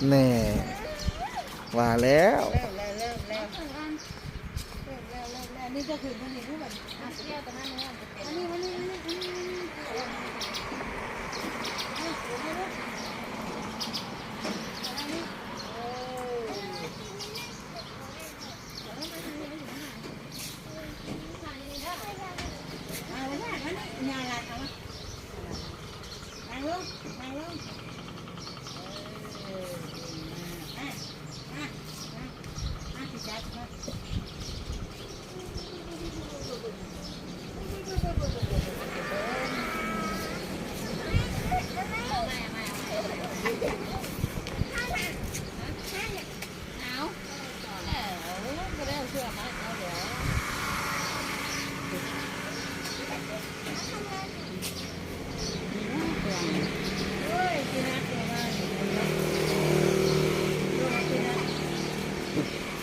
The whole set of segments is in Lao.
ແນ່ ວ່າແລ້ວ ເລີ່ມແລ້ວ ເລີ່ມແລ້ວ ເລີ່ມແລ້ວ ເລີ່ມແລ້ວ ນີ້ຈະຂຶ້ນທາງນີ້ຄືບັດນີ້ ມານີ້ ມານີ້ ມານີ້ ມານີ້ ມານີ້ ມານີ້ ເອີ. ເອົາ ເອົາ ບໍ່ໄດ້ເອົາເສື້ອມາໃຫ້ເຂົາດອກ. ໂອ້ຍ ຊິໜັກແລ້ວວ່າ ຊິໜັກ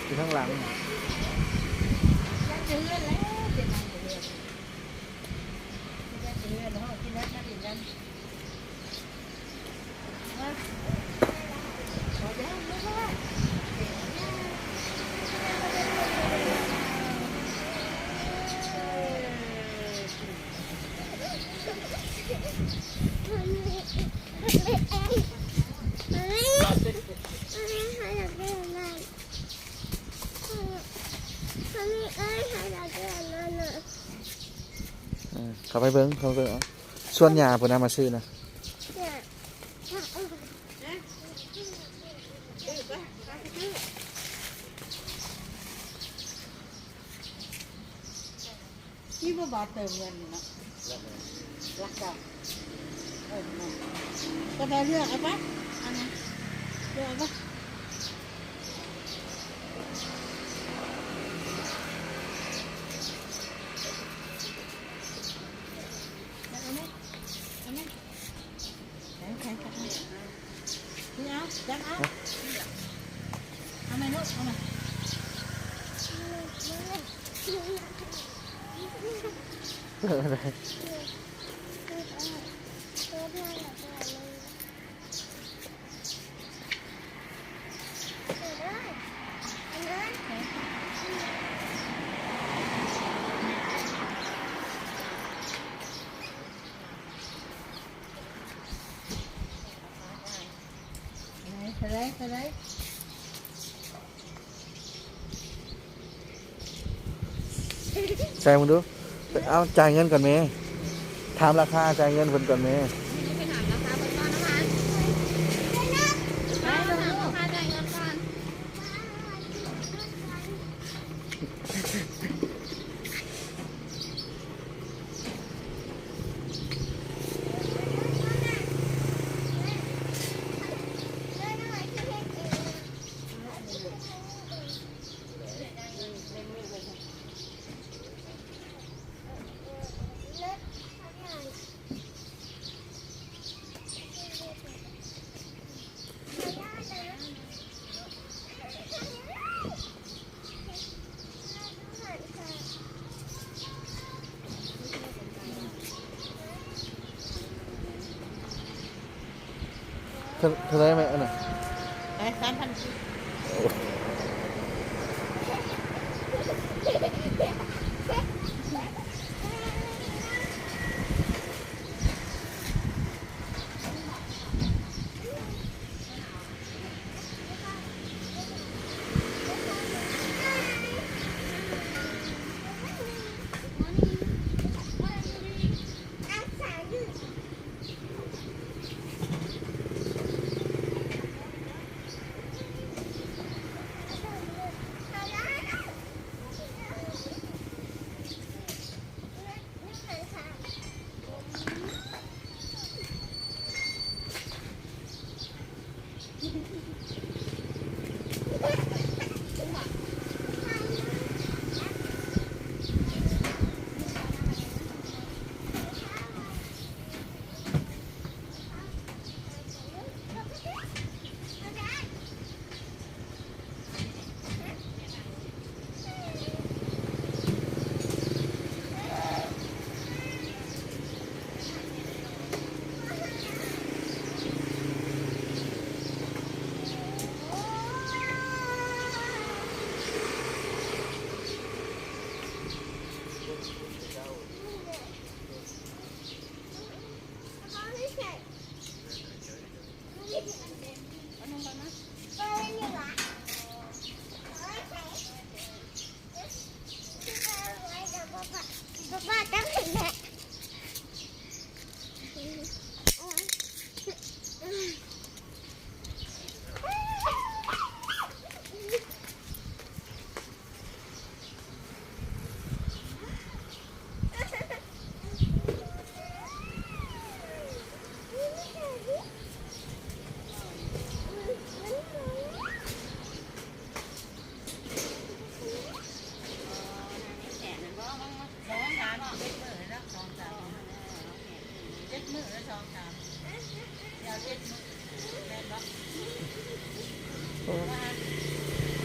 ຢູ່ທາງຫຼັງ ຈັກເດືອນແລ້ວ ຊິນັ່ງຢູ່ເຮືອນ ຈັກເດືອນແລ້ວ ຊິນັກມາຫຼິ້ນນຳ. ເອີ ເຂົ້າໄປເບິ່ງ ເຂົ້າໄປເບິ່ງ ເອົາ ຊວນຍ່າພຸ້ນນະມາຊື້ນະ. ມີບໍ່ບາດເຕີມເງິນນີ້ເນາະ ຫຼັກເກົ້າ ເອີ ແມ່ນ ກໍໄດ້ເລືອກເອົາໄປ ອັນນັ້ນ ເລືອກເອົາໄປ ເລືອກເອົາໄປ ເອົາໄປ. ນີ້ເອົາ ຈັບເອົາ ເອົາໄໝລູກ ເອົາໄໝ ເທົ່າໃດ ເທົ່າໃດ ໃສ່ເບິ່ງດູ ເອົາ ຈ່າຍເງິນກ່ອນແມ ຖາມລາຄາ ຈ່າຍເງິນເພິ່ນກ່ອນແມ ໄປຖາມລາຄາເພິ່ນກ່ອນນະ ໄປຖາມລາຄາ ຈ່າຍເງິນກ່ອນ. ເທົ່າ ເທົ່າໃດແມ່ ອັນນັ້ນ? ໄປ ສາມພັນກີບ. ເ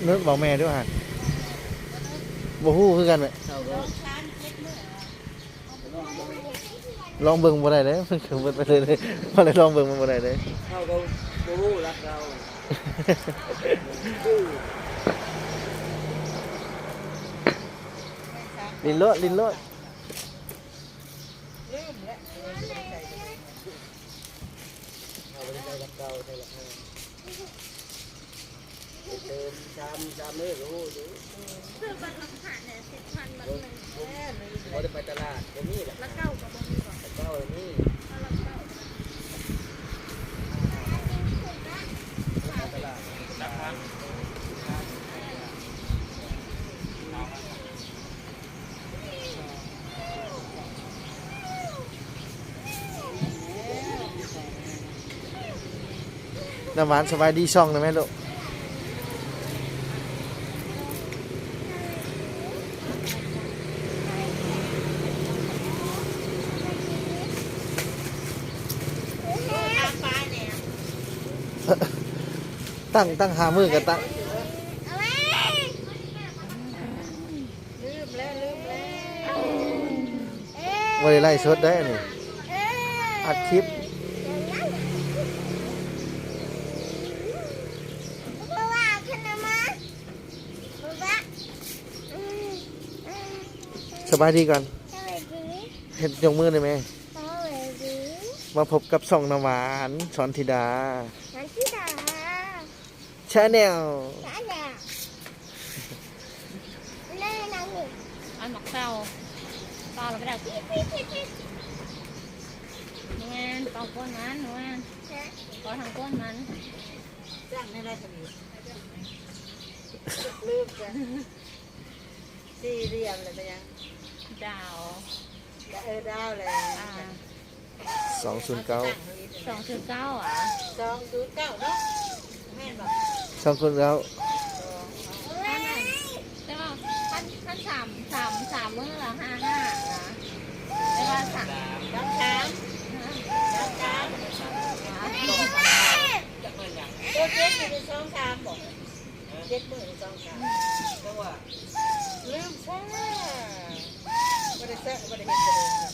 ນຶກບອກແມ່ດູຫັ້ນ ບໍ່ຮູ້ຄືກັນແຫຼະ. ເຮົາກໍ ລອງເບິ່ງບໍ່ໄດ້ເດ້ ເພິ່ນເບິດໄປເລີຍເດ້ ບໍ່ໄດ້ລອງເບິ່ງມັນບໍ່ໄດ້ເດ້. ເຮົາກໍບໍ່ຮູ້ຫຼັກເຮົາ ຫຼິ້ນໂລດ ຫຼິ້ນໂລດ. ເຮົາບໍ່ໄດ້ໃຊ້ຫຼັກເກົ່າ ໃຊ້ຫຼັກໃໝ່ ໄປເຕີມ ສາມ ສາມມື້ກໍຮູ້ຢູ່. ຄືບັດລະພັນແຫຼະ ສິບພັນ ບັດໜຶ່ງ ບໍ່ ບໍ່ໄດ້ໄປຕະຫຼາດ ບໍ່ມີແຫຼະ. ຫຼັກເກົ່າກໍບໍ່ມີບໍ? ຫຼັກເກົ່າມີ ເອົາຫຼັກເກົ່າ ຫຼັກເກົ່າຕະຫຼາດ. ນ້ຳຫວານ ສະບາຍດີຊ່ອງໜ່ອຍແມ່ລູກ. ຕັ້ງ ຕັ້ງຫ້າມື້ກໍຕັ້ງ. ລືມແລ້ວ ລືມແລ້ວ. ບໍ່ໄດ້ໄລຟ໌ສົດໄດ໋ອັນນີ້ ອັດຄລິບ. ສະບາຍດີກ່ອນ. ສະບາຍດີ. ເຮັດຍົກມືໄດ້ແມ່. ສະບາຍດີ. ມາພົບກັບຊ່ອງນ້ຳຫວານ ສອນທິດາ ສອນທິດາ Channel. Channel. ເລີຍນາງນີ້ ອັນໝາກເຕົ່າ ເປົ່າແລ້ວໄປແລ້ວ ປີດ ປີດ ປີດ ປີດ. ແມ່ນ ເປົ່າກ້ນມັນ ແມ່ນ ຮະ ເປົ່າທາງກົ້ນມັນ. ຈ້າງແນວໃດກໍມີ ລືມ ສີ່ຫຼ່ຽມແລ້ວເປັນຫຍັງ? ດາວ. ເອີ ດາວແຫຼະ. ອ່າ ສອງສູນເກົ້າ ສອງສູນເກົ້າ ຫວາ? ສອງສູນເກົ້າເນາະ ແມ່ນບໍ່? ສອງສູນເກົ້າ ແຕ່ວ່າຄັນ ຄັນສາມ ສາມ ສາມມື້ລະ ຫ້າ ຫ້າ ນະ ແຕ່ວ່າສາມ ສາມ ສາມ ສາມ ໂຕເຈັດນີ້ເປັນສອງສາມບໍ່? ເຈັດມື້ສອງສາມ ຈັ່ງວ່າ ລືມຊະ ບໍ່ໄດ້ເຊາະ ບໍ່ໄດ້ເຮັດ ບໍ່ໄດ້